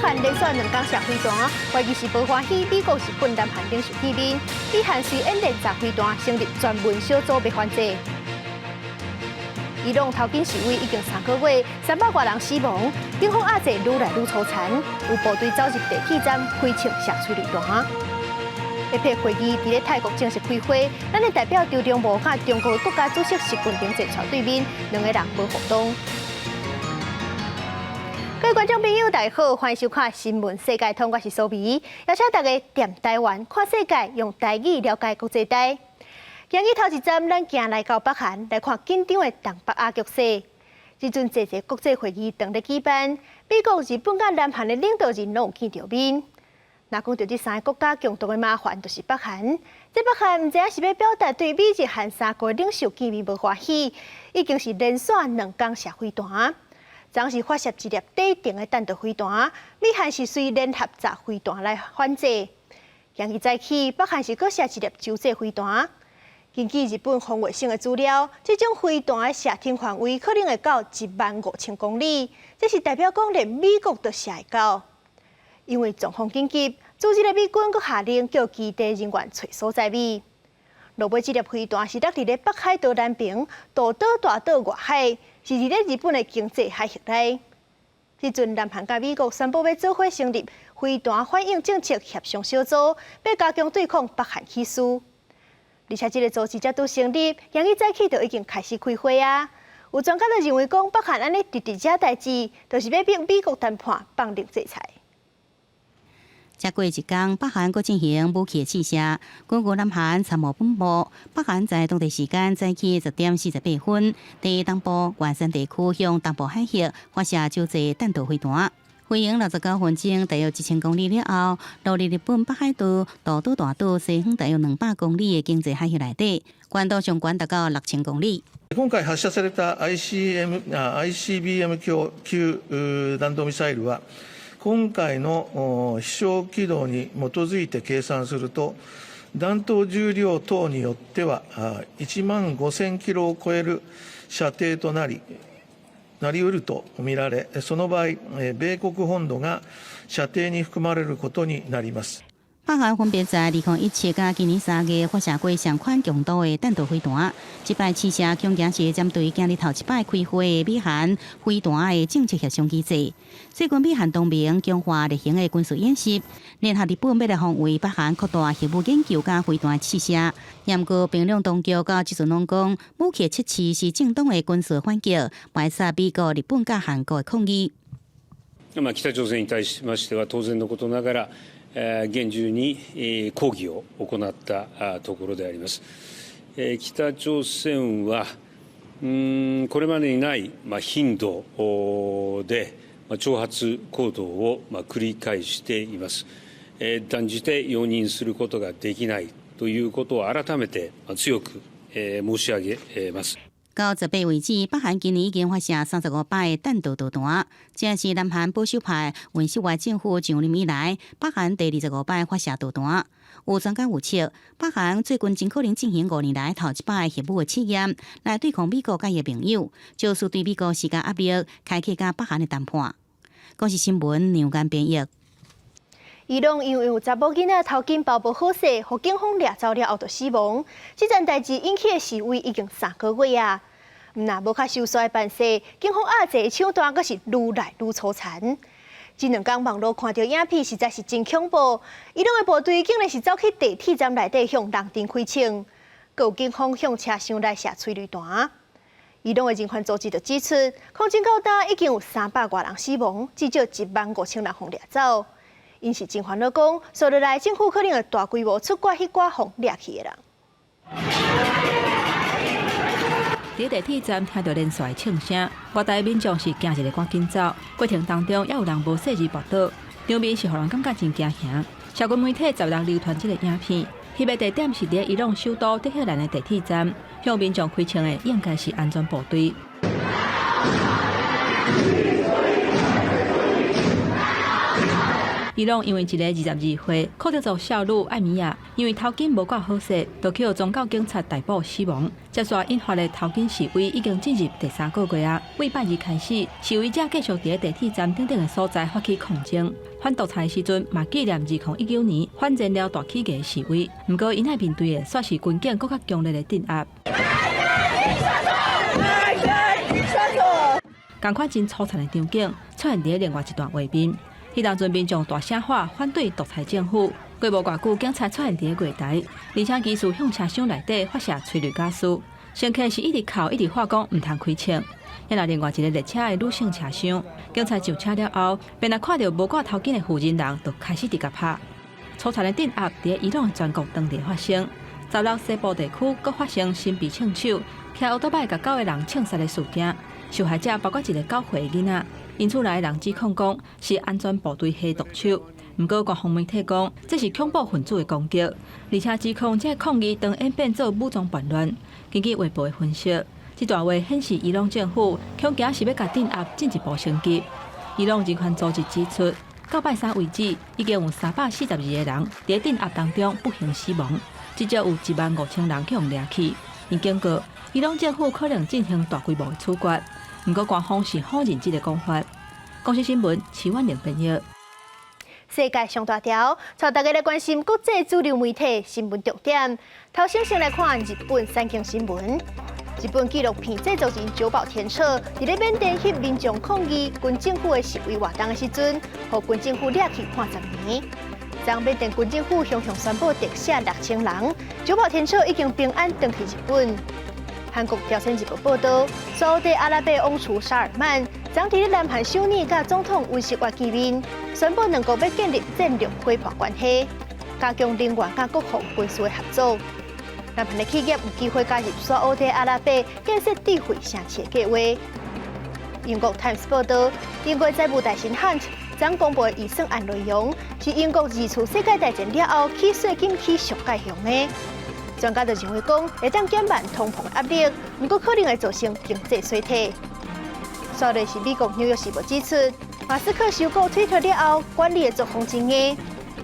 韓連續兩工射飛彈，懷疑是無歡喜美國、日本、南韓領袖見面，美韓隨演練炸飛彈，成立專門小組欲反制。伊朗頭巾示威已經3個月，300外人死亡，警方壓制愈來愈粗殘，有部隊走入地鐵站開槍射催淚彈。APEC 會議佇咧泰國正式開會，咱的代表張忠謀佮中國國家主席習近平坐𤆬對面，兩个人無互動。各位觀眾朋友，大家好，歡迎收看《新聞世界通》，我是蘇眉，邀請大家踮台灣看世界，用台語了解國際大。今日頭一站，咱行來到北韓來看緊張的東北亞局勢。這陣濟濟國際會議當咧舉辦，美國、日本佮南韓的領導人攏有見著面。若講著這三个國家共同的麻煩，就是北韓。這北韓毋知影是欲表達對美日韓三國領袖見面無歡喜，已經是連續兩工射飛彈。昨是發射一粒短程的彈道飛彈，美韓是隨聯合炸飛彈來反制。今日早起，北韓是閣射一粒洲際飛彈。根據日本防衛省的資料，這種飛彈的射程範圍可能會到15,000公里，這是代表講連美國都射會到。因為狀況緊急，駐日的美軍閣下令叫基地人員揣所在避。落尾這粒飛彈是落佇咧北海道南邊渡島大島外海，是佇咧日本的經濟海域內。這陣南韓佮美國宣布欲做伙成立飛彈反應政策協商小組，欲加強對抗北韓起事。而且這个組織才拄成立，今日早起就已經開始開會啊！有專家就認為講，北韓按呢直直惹代誌，就是欲逼美國談判放冗制裁。才過一工，北韓閣進行武器試射。根據南韓參謀本部，北韓在當地時間早起10點48分，佇東部元山地區向東部海域發射洲際彈道飛彈。飛行69分鐘，大約1000公里了後，落入日本北海道渡島大島西方大約200公里的經濟海域內底，高度上懸達到6000公里。今回発射された ICBM 級弾道ミサイルは、今回の飛翔軌道に基づいて計算すると、弾頭重量等によっては1万5000キロを超える射程となりうると見られ、その場合、米國本土が射程に含まれることになります。北韓分別在2017佮今年3月發射過相款強度的彈道飛彈，這擺試射恐驚是針對今日頭一擺開會的美韓飛彈的政策協商機制。最近美韓同盟強化例行的軍事演習，聯合日本欲來防衛北韓擴大核武研究佮飛彈試射。毋過平壤當局到這陣攏講，武器測試是正當的軍事反擊，排斥美國、日本佮韓國的抗議。那麼北朝鮮に対しましては當然のことながら、厳重に抗議を行ったところであります。北朝鮮はこれまでにない頻度で挑発行動を繰り返しています。断じて容認することができないということを改めて強く申し上げます。到十八為止，北韓今年已經發射35擺彈道導彈，這是南韓保守派尹錫悅政府上任以來，北韓第25擺發射導彈。有專家預測，北韓最近真可能進行5年來頭一擺核武的試驗，來對抗美國佮伊盟友，就是對美國施加壓力，開啟佮北韓的談判。公視新聞梁間編譯。伊朗因為有查某囡仔頭巾包無好勢，予警方掠走了後就死亡。這件代誌引起的示威已經3個月啊！毋若無較收煞的辦勢，警方壓制的手段閣是愈來愈粗殘。這兩工網路看著影片，實在是真恐怖。伊朗的部隊竟然是走去地鐵站內底向人陣開槍，閣有警方向車廂內射催淚彈。伊朗的人權組織就指出，抗爭到今已經有300外人死亡，至少15,000人予掠走。𪜶是真煩惱講，紲落來政府可能會大規模處決彼寡予掠去的人。佇地鐵站聽著連續的槍聲，外台民眾是驚一个趕緊走，過程當中也有人無細膩跋倒，場面是予人感覺真驚嚇。社群媒體十六流傳這个影片，翕的地點是佇伊朗首都德黑蘭的地鐵站，向民眾開槍的應該是安全部隊。伊朗因為一个22歲庫德族少女艾米亞，因為頭巾無夠好勢，就予宗教警察逮捕死亡。接續引發的頭巾示威已經進入第三個月啊！對拜二開始，示威者繼續佇地鐵站等等的所在發起抗爭。反獨裁的時陣，嘛紀念2019年反燃料大起價示威。毋過，𪜶愛面對的煞是軍警閣較強烈的鎮壓。仝款真粗殘的場景出現佇另外一段畫面。彼當陣民眾大聲喊反對獨裁政府，過無偌久，警察出現佇月台，而且疑似向車廂內底發射催淚瓦斯。乘客是一直哭，一直喊講毋通開槍。遐若另外一個列車的女性車廂，警察上車了後，便來看著無掛頭巾的負責人，就開始直共拍。粗殘的鎮壓佇伊朗的全國當地發生。16西部地區閣發生新被槍手騎歐多擺共九个人槍殺的事件，受害者包括一个9歲的囡仔。𪜶厝內的人指控講是安全部隊下毒手，毋過官方媒體講這是恐怖分子的攻擊，而且指控這抗議當演變做武裝叛亂。根據衛報的分析，這段話顯示伊朗政府恐驚是欲共鎮壓進一步升級。伊朗人權組織指出，到拜三為止，已經有342個人佇鎮壓當中不幸死亡，至少有1萬5千人予掠去。𪜶警告，伊朗政府可能進行大規模的處決。毋過官方是否認這个講法。公視新聞，徐婉玲編譯。世界上大條，帶大家來關心國際主流媒體新聞重點。頭先先來看日本產經新聞。日本紀錄片製作人久保田徹，佇咧緬甸翕民眾抗議軍政府的示威活動的時陣，予軍政府掠去判10年。昨緬甸軍政府雄雄宣布特赦6000人，久保田徹已經平安轉去日本。韓國朝鮮日報報導，沙烏地阿拉伯王儲沙爾曼昨佇咧南韓首爾佮總統尹錫悅見面，宣布兩國欲建立戰略夥伴關係，加強能源佮國防軍事的合作。南韓的企業有機會加入沙烏地阿拉伯建設智慧城市的計劃。英國 Times 報導，英國財務大臣 Hunt 昨公布的預算案內容，是英國二次世界大戰了後起稅金起上蓋雄的。專家就認為講，會當減慢通膨壓力，毋過可能會造成經濟衰退。煞落是美國紐約時報指出，馬斯克收購推特了後，管理的作風真硬。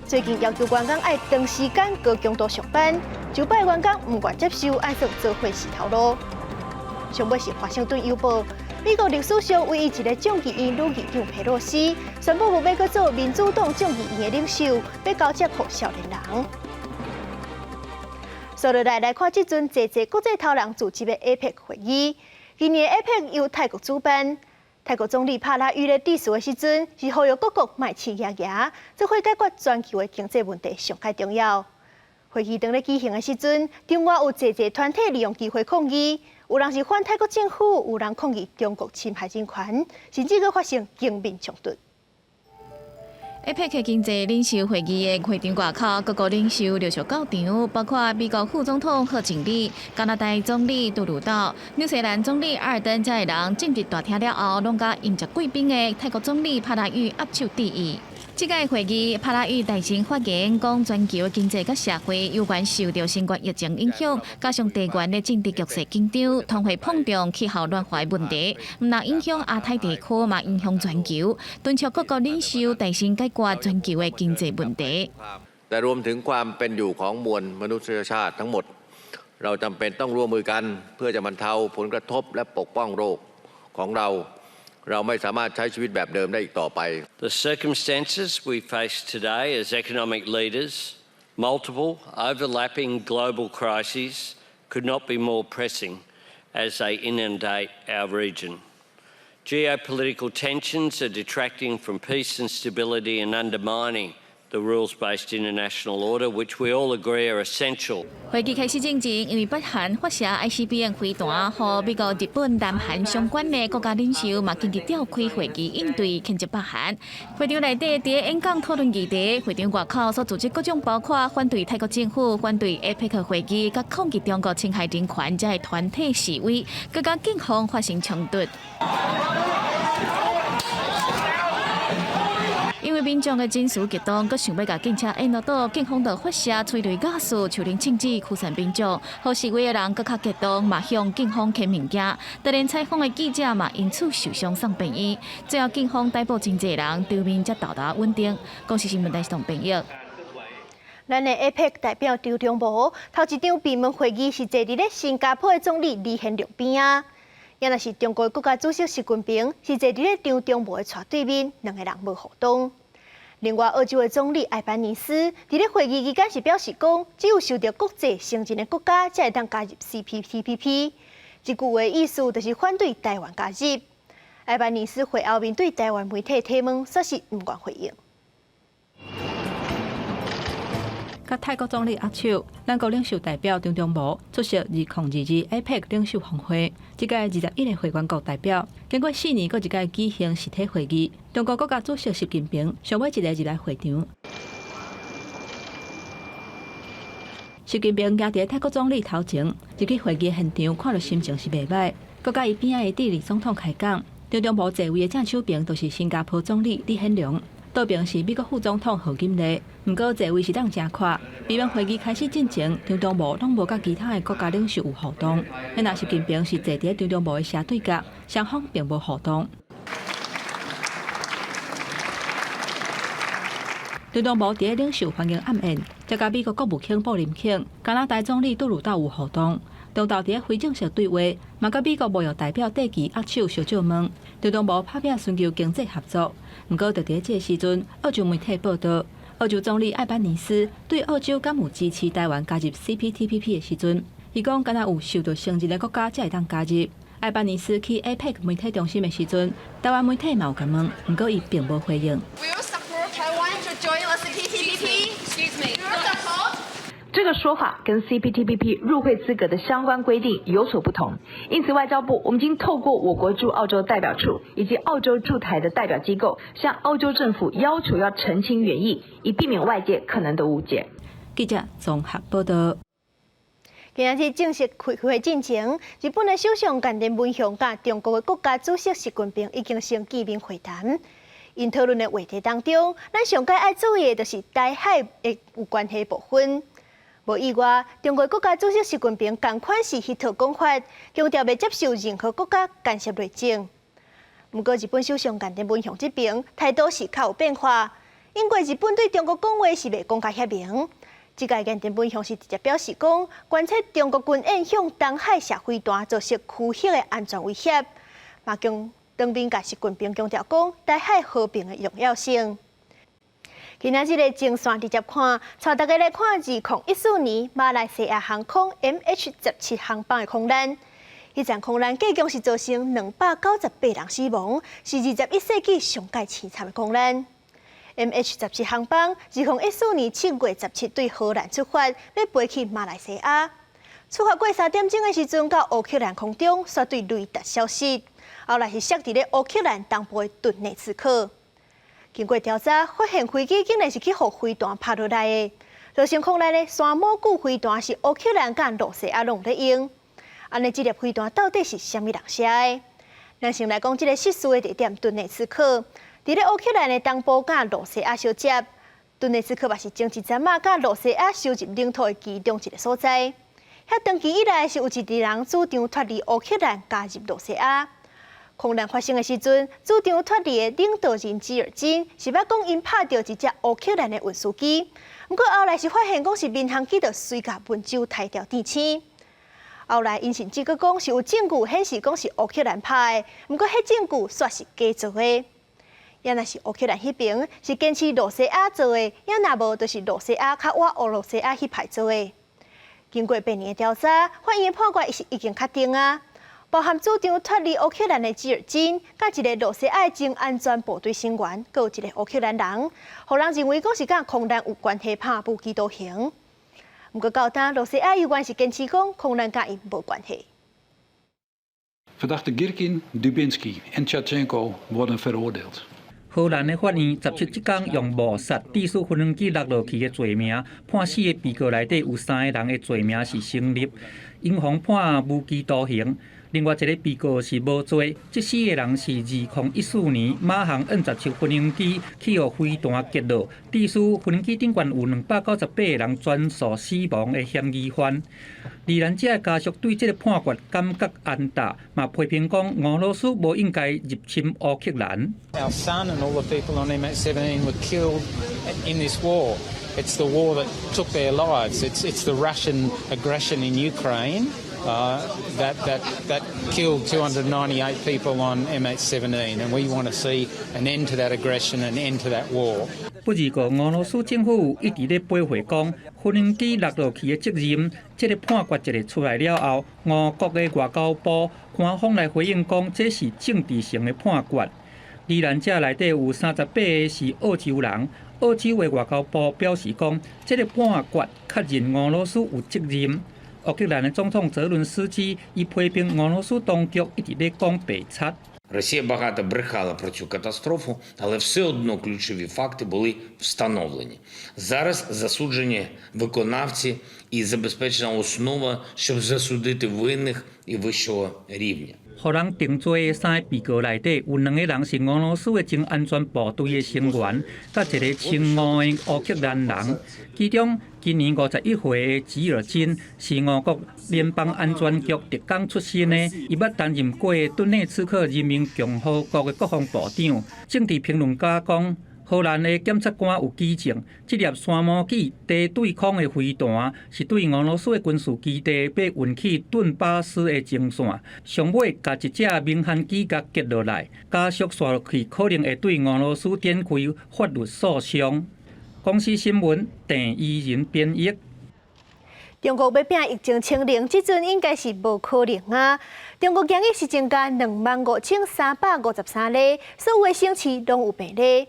最近要求員工愛長時間高強度上班，就擺員工毋願接受，按算做伙死頭路。上尾是華盛頓郵報，美國歷史上唯一一个眾議院女議長佩洛西宣布無欲閣做民主黨眾議院的領袖，欲交接予少年人。煞落來來看，這陣濟濟國際頭人聚集的 APEC 會議，今年 APEC 由泰國主辦。泰國總理帕拉育咧致辭的時陣，是呼籲各國莫試攑攑，做伙解決全球的經濟問題上蓋重要。會議當咧舉行的時陣，場外有濟濟團體利用機會抗議，有人是反泰國政府，有人抗議中國侵害人權，甚至閣發生警民衝突。 APEC 經濟領袖會議的會場外口，各國領袖陸續到場，包括美國副總統賀錦麗、加拿大總理杜魯道、紐西蘭總理阿爾登這个人進入大廳了後，攏佮迎接貴賓的泰國總理帕拉育握手致意。這個會議，帕拉育大聲發言，講全球經濟佮社會猶原受著新冠疫情影響，加上地緣的政治局勢緊張、通貨膨脹、氣候暖化問題，毋但影響亞太地區，嘛影響全球。敦促各國領袖大聲解決全球的經濟問題。 แต่รวมถึงความเป็นอยู่ของมวลมนุษยชาติทั้งหมด เราจำเป็นต้องร่วมมือกันเพื่อจะบรรเทาผลกระทบและปกป้องโลกของเรา เราไม่สามารถใช้ชีวิตแบบเดิมได้อีกต่อไป The circumstances we face today as economic leaders, multiple overlapping global crises could not be more pressing as they inundate our region. Geopolitical tensions are detracting from peace and stability and undermining the rules-based international order, which we all agree are essential. 會議開始進前，因為北韓發射 ICBM 飛彈，予美國、日本、南韓相關的國家領袖嘛緊急召開會議應對譴責北韓。會場內底佇演講討論議題，會場外口所組織各種包括反對泰國政府、反對 APEC 會議、佮抗議中國侵害人權這个團體示威，閣佮警方發生衝突。因為民眾的情緒激動，閣想欲共警車緣落倒，警方就發射催淚瓦斯、手榴彈驅散民眾，予示威的人閣較激動，嘛向警方扔物件。就連採訪的記者嘛因此受傷送病院。最後警方逮捕真濟人，場面才到達穩定。公視新聞台是同編譯。咱的 APEC 代表張忠謀頭一場閉門會議是坐佇咧新加坡的總理李顯龍邊仔，也若是中國國家主席習近平是坐佇咧張忠謀的斜對面，兩个人無互動。另外，澳洲的總理艾班尼斯佇咧會議期間是表示講，只有受著國際承認的國家才會當加入 CPTPP。這句話意思就是反對台灣加入。艾班尼斯會後面對台灣媒體提問，煞是毋願回應。佮泰國總理握手，咱國領袖代表張忠謀出席2022 APEC 領袖峰會，這屆21個會員國代表，經過4年，閣一屆舉行實體會議。中國國家主席習近平上尾一个入來會場。習近平行佇泰國總理頭前，入去會議現場，看著心情是袂䆀。閣佮伊邊仔的智利總統開講，張忠謀座位的正手爿就是新加坡總理李顯龍。倒爿是美國副總統賀錦麗，毋過座位是當誠闊。閉門會議開始進前，張忠謀攏無佮其他的國家領袖有互動。彼若習近平是坐佇張忠謀的斜對角，雙方並無互動。張忠謀佇咧領袖歡迎晚宴，才佮美國國務卿布林肯、加拿大總理杜魯道有互動。中晝佇咧非正式對話，嘛佮美國貿易代表戴琪握手相借問。張忠謀拍拚尋求經濟合作，毋過就佇咧這个時陣，澳洲媒體報導，澳洲總理艾班尼斯對澳洲敢有支持台灣加入 CPTPP 的時陣，伊講敢若有受著承認的國家才會當加入。艾班尼斯去 APEC 媒體中心的時陣，台灣媒體嘛有共問，毋過伊並無回應。 Will you support Taiwan to join the CPTPP? Excuse me. 這個說法跟 CPTPP 入會資格的相關規定有所不同，因此外交部我們已經透過我國駐澳洲代表處以及澳洲駐台的代表機構，向澳洲政府要求要澄清原意，以避免外界可能的誤解。記者綜合報道。今仔日正式開會進前，日本的首相岸田文雄佮中國的國家主席習近平已經先見面會談。𪜶討論的話題當中，咱上蓋愛注意的就是台海的有關係部分。無意外，中國國家主席習近平仝款是彼套講法，強調袂接受任何國家干涉內政。毋過，日本首相岸田文雄這邊態度是較有變化，因為日本對中國講話是袂講共遐明。這屆岸田文雄是直接表示講，觀察中國軍演向東海射飛彈造成區域的安全威脅，嘛共當面共習近平強調講，台海和平的重要性。今仔日的前線直接看，帶大家來看2014年馬來西亞航空 MH17航班的空難。彼場空難計共是造成298人死亡，是21世紀上蓋淒慘的空難。MH17航班2014年7月17對荷蘭出發，欲飛去馬來西亞。出發過3點鐘的時陣，到烏克蘭空中，煞對雷達消失，後來是摔佇咧烏克蘭東部的頓內茨克。經過調查，發現飛機竟然是去予飛彈拍落來的。造成空難的山姆具飛彈是烏克蘭佮羅西亞攏咧用。按呢，這粒飛彈到底是啥物人射的？咱先來講這个失事的地點頓內茨克，佇咧烏克蘭的東部佮羅西亞相接。頓內茨克嘛是前一陣仔佮羅西亞收入領土的其中一个所在。遐長期以來是有一群人主張脫離烏克蘭，加入羅西亞。空難發生的時陣，主張脫離的領導人基爾金是捌講𪜶拍著一隻烏克蘭的運輸機，毋過後來是發現講是民航機就隨共溫州抬掉電星。後來𪜶甚至閣講是有證據顯示講是烏克蘭拍的，毋過彼證據煞是假造的。也若是烏克蘭彼爿是堅持羅西亞做的，也若無就是羅西亞較倚俄羅斯亞彼派做的。經過八年的調查，法院的判決是已經確定啊。包含主張脫離烏克蘭的基爾金，佮一个羅西亞前安全部隊成員，閣有一个烏克蘭人，予人認為講是佮空難有關係，判無期徒刑。毋過到今，羅西亞猶原是堅持講空難佮𪜶無關係。 Verdachte Girkin, Dubinsky en Tchatchenko worden veroordeeld. 荷蘭的法院17這工用誤殺致使無人機落落去的罪名，判四个被告內底有三个人的罪名是成立，𪜶予判無期徒刑。另外一个被告是無罪。這四个人是2014年馬航 M 十七飛行機去予飛彈擊落，致使飛行機頂懸有298個人全數死亡的嫌疑犯。罹難者的家屬對這个判決感覺安踏，嘛批評講俄羅斯無應該入侵烏克蘭。 Our son and all the people on MH17 were killed in this war. It's the war that took their lives. It's the Russian aggression in Ukraine that killed 298 people on MH17, and we want to see an end to that aggression and end to that war. 不過，俄羅斯政府一直咧駁回講，飛行機落落去的責任。這个判決一个出來了後，俄國的外交部官方來回應講，這是政治性的判決。罹難者內底有38個是澳洲人。澳洲的外交部表示講，這个判決確認俄羅斯有責任。烏克蘭的總統澤倫斯基伊批評俄羅斯當局一直咧講白賊。 Росія багато брехала про цю катастрофу, але все одно ключові факти були встановлені. Зараз засуджені виконавці і забезпечена основа, щоб засудити винних і вищого рівня. 予人定罪的三个被告內底，有兩個人是俄羅斯的前安全部隊的成員，佮一个親俄的烏克蘭人。其中，今年51歲的吉爾金是俄國聯邦安全局特工出身的，伊捌擔任過頓涅茨克人民共和國的國防部長。政治評論家講，荷蘭的檢察官有舉證，這粒山毛櫸低對空的飛彈是對俄羅斯的軍事基地欲運去頓巴斯的前線，上尾共一隻民航機共擊落來，加速紲落去可能會對俄羅斯展開法律訴訟。公視新聞鄭怡仁編譯。中國欲拚疫情清零，這陣應該是無可能啊！中國今日是增加25,353例，所有的省市攏有病例。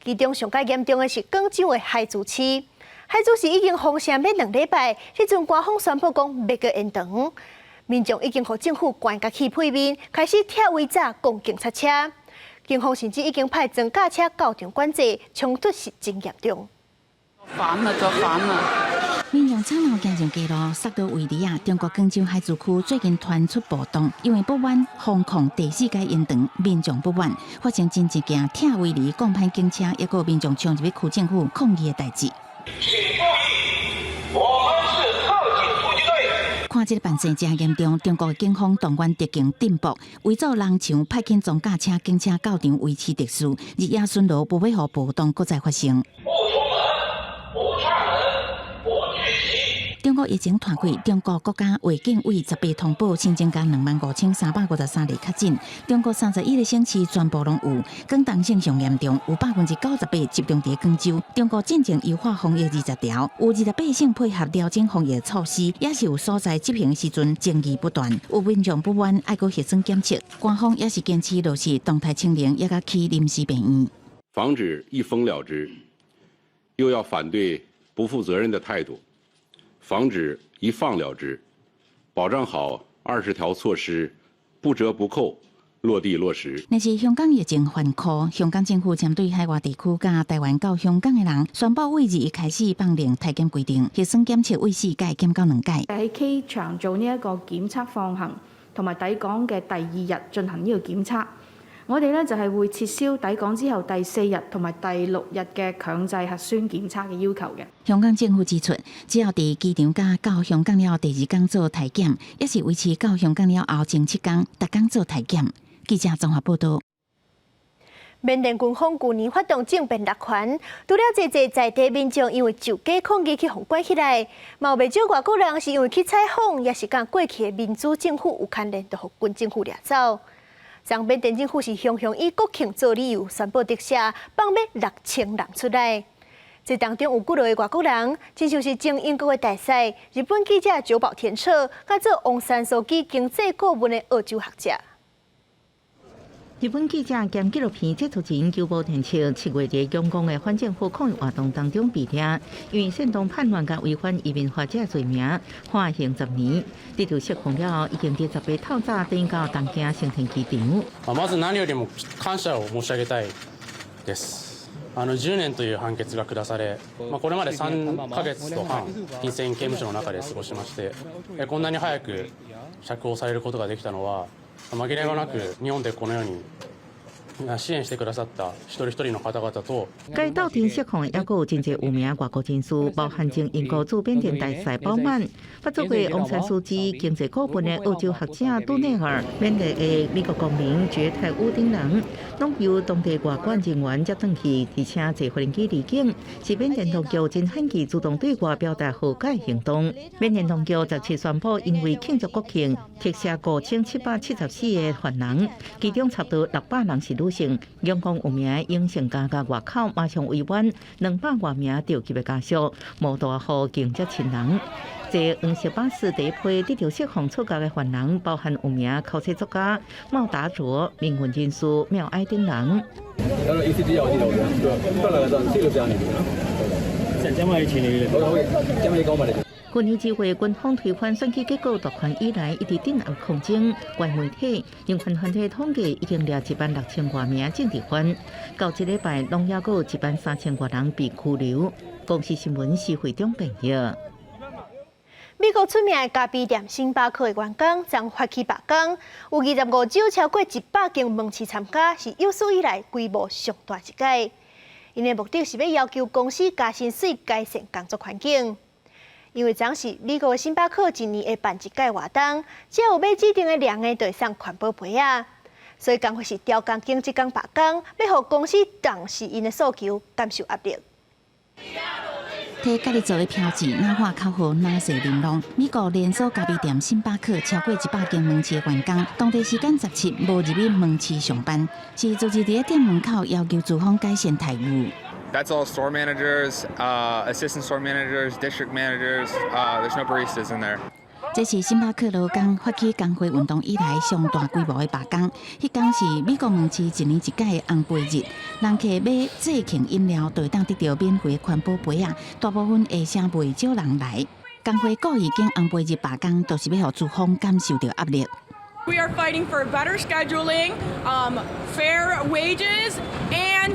其中上較嚴重的是廣州的海珠市，海珠市已經封城欲2禮拜，這陣官方宣布講欲閣延長，民眾已經予政府關共起屁面，開始拆圍閘、攻警察車，警方甚至已經派裝甲車到場管制，衝突是真嚴重。煩啊！就煩啊！民眾吵鬧行上街路，殺到圍籬啊！中國廣州海珠區最近傳出暴動，因為不滿封控第四屆延長，民眾不滿，發生真濟件拆圍籬、摃歹警車，抑閣民眾衝入去區政府抗議的代誌。請注意，我們是特警突擊隊。看這个辦事真嚴重，中國警方動員特警鎮暴，圍組人牆，派遣裝甲車、警車到場維持秩序，日夜巡邏，無欲予暴動閣再發生。不出門，不串門，不聚集。中國疫情湠開，中國國家衛健委18通報新增加25,353例確診。中國31個省市全部攏有，廣東省上嚴重，有98%集中佇廣州。中國進前優化防疫20條，有28省配合調整防疫措施，也是有所在執行時陣爭議不斷，有民眾不滿愛閣核酸檢測，官方也是堅持落實動態清零，抑閣起臨時病院。防止一封了之，又要反對不負責任的態度。防止一放了之，保障好20條措施不折不扣落地落實。若是香港疫情緩和，香港政府針對海外地區佮台灣到香港的人，宣布為21開始放寬體檢規定，核酸檢測為四屆減到兩屆。喺機場做呢一個檢測放行，同埋抵港嘅第二日進行呢個檢測。我哋咧就係會撤銷抵港之後第四日同埋第六日嘅強制核酸檢測嘅要求嘅。香港政府指出，只要佇機場佮到香港了後第二工做體檢，抑是維持到香港了後前7工，逐工做體檢。記者綜合報道。緬甸軍方舊年發動政變奪權，除了濟濟在地民眾因為受假抗議去予關起來，嘛有袂少外國人是因為去採訪，抑是佮過去的民主政府有牽連，就予軍政府掠走。昨緬甸政府是雄雄以國慶做理由，宣布特赦，放欲6000人出來。這當中有幾落个外國人，親像是前英國的大使、日本記者久保田徹，佮做翁山蘇姬經濟顧問的澳洲學者。日本記者兼紀錄片製作人久保田徹7月佇仰光的反政府抗議活動當中被掠，因為煽動叛亂佮違反移民法這罪名，判刑10年。得到釋放了後，已經佇18透早轉到東京成田機場。まず何よりも感謝を申し上げたいです。10年という判決が下され、まあ、これまで3ヶ月と半、金銭刑務所の中で過ごしまして、こんなに早く釈放されることができたのは、紛れもなく日本でこのように支援してくださった一人一人の方々と。共鬥陣釋放的猶閣有真濟有名外國人士，包含前英國駐緬甸大使鮑曼、捌做過翁山蘇姬經濟顧問的澳洲學者杜內爾、緬甸的美國公民絕太武丁人，攏由當地外管人員接轉去，而且坐飛機離境，是緬甸當局真罕見主動對外表達和解行動。緬甸當局17宣布，因為慶祝國慶，特赦5774個犯人，其中差不多600人是女性。仰光有名影星家佮外口馬上維穩200外名召集的家屬，無大予迎接親人。坐黃色巴士第一批得著釋放出獄的犯人，包含有名口冊作家茂達卓、民運人士繆愛等人。去年7月，軍方推翻選舉結果奪權以來，一直鎮壓抗爭。關媒體人權團體統計，已經掠1萬6千外名政治犯。到這禮拜，攏猶閣有1萬3千外人被拘留。公視新聞施惠中編譯。美國出名的咖啡店星巴克的員工昨發起罷工，有25州超過100間門市參加，是有史以來規模上大一屆。𪜶的目的是欲要求公司加薪水、改善工作環境。因為昨是美國的星巴克一年會辦一屆活動，只要有買指定的量的，就會送環保杯仔。所以工會是調工間這工罷工，欲予公司重視𪜶的訴求，感受壓力。提家己做的標誌，若喊口號，若勢琳琅。美國連鎖咖啡店星巴克超過100間門市的員工，當地時間17無入去門市上班，是組織佇店門口要求資方改善待遇。 That's all store managers, assistant store managers, district managers. There's no baristas in there. 這是星巴克勞工發起工會運動以來上大規模的罷工。彼工是美國門市一年一屆的紅杯日，人客買節慶飲料就會當得著免費的環保杯仔，大部分下聲袂少人來。工會故意揀紅杯日罷工，就是欲予資方感受著壓力。 We are fighting for better scheduling, fair wages, and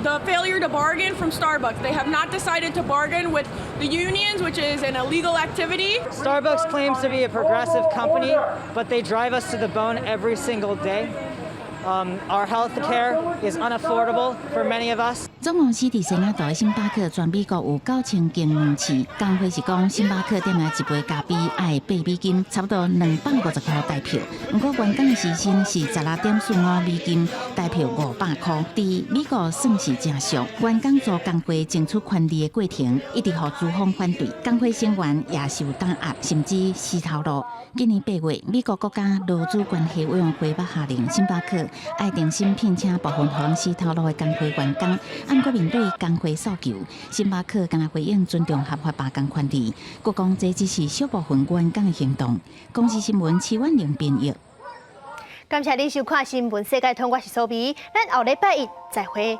the failure to bargain from Starbucks. They have not decided to bargain with the unions, which is an illegal activity. Starbucks claims to be a progressive company, but they drive us to the bone every single day. Our health care is unaffordable for many of us. 總公司佇西雅圖的星巴克，全美國有9000間門市。工會是講，星巴克點來一杯咖啡愛8美金，差不多250塊台票。毋過員工的時薪是16.45美金，台票500塊。佇美國算是誠俗。員工組工會爭取權利的過程，一直予資方反對。工會成員也受打壓，甚至死頭路。今年8月，美國國家勞資關係委員會捌下令星巴克愛重新聘請部分予人死頭路的工會員工。毋過面對工會訴求，星巴克敢若回應尊重合法罷工權利，閣講這只是小部分員工的行動。公視新聞徐婉玲編譯。感謝您收看新聞世界通，我是蘇美，咱後禮拜一再會。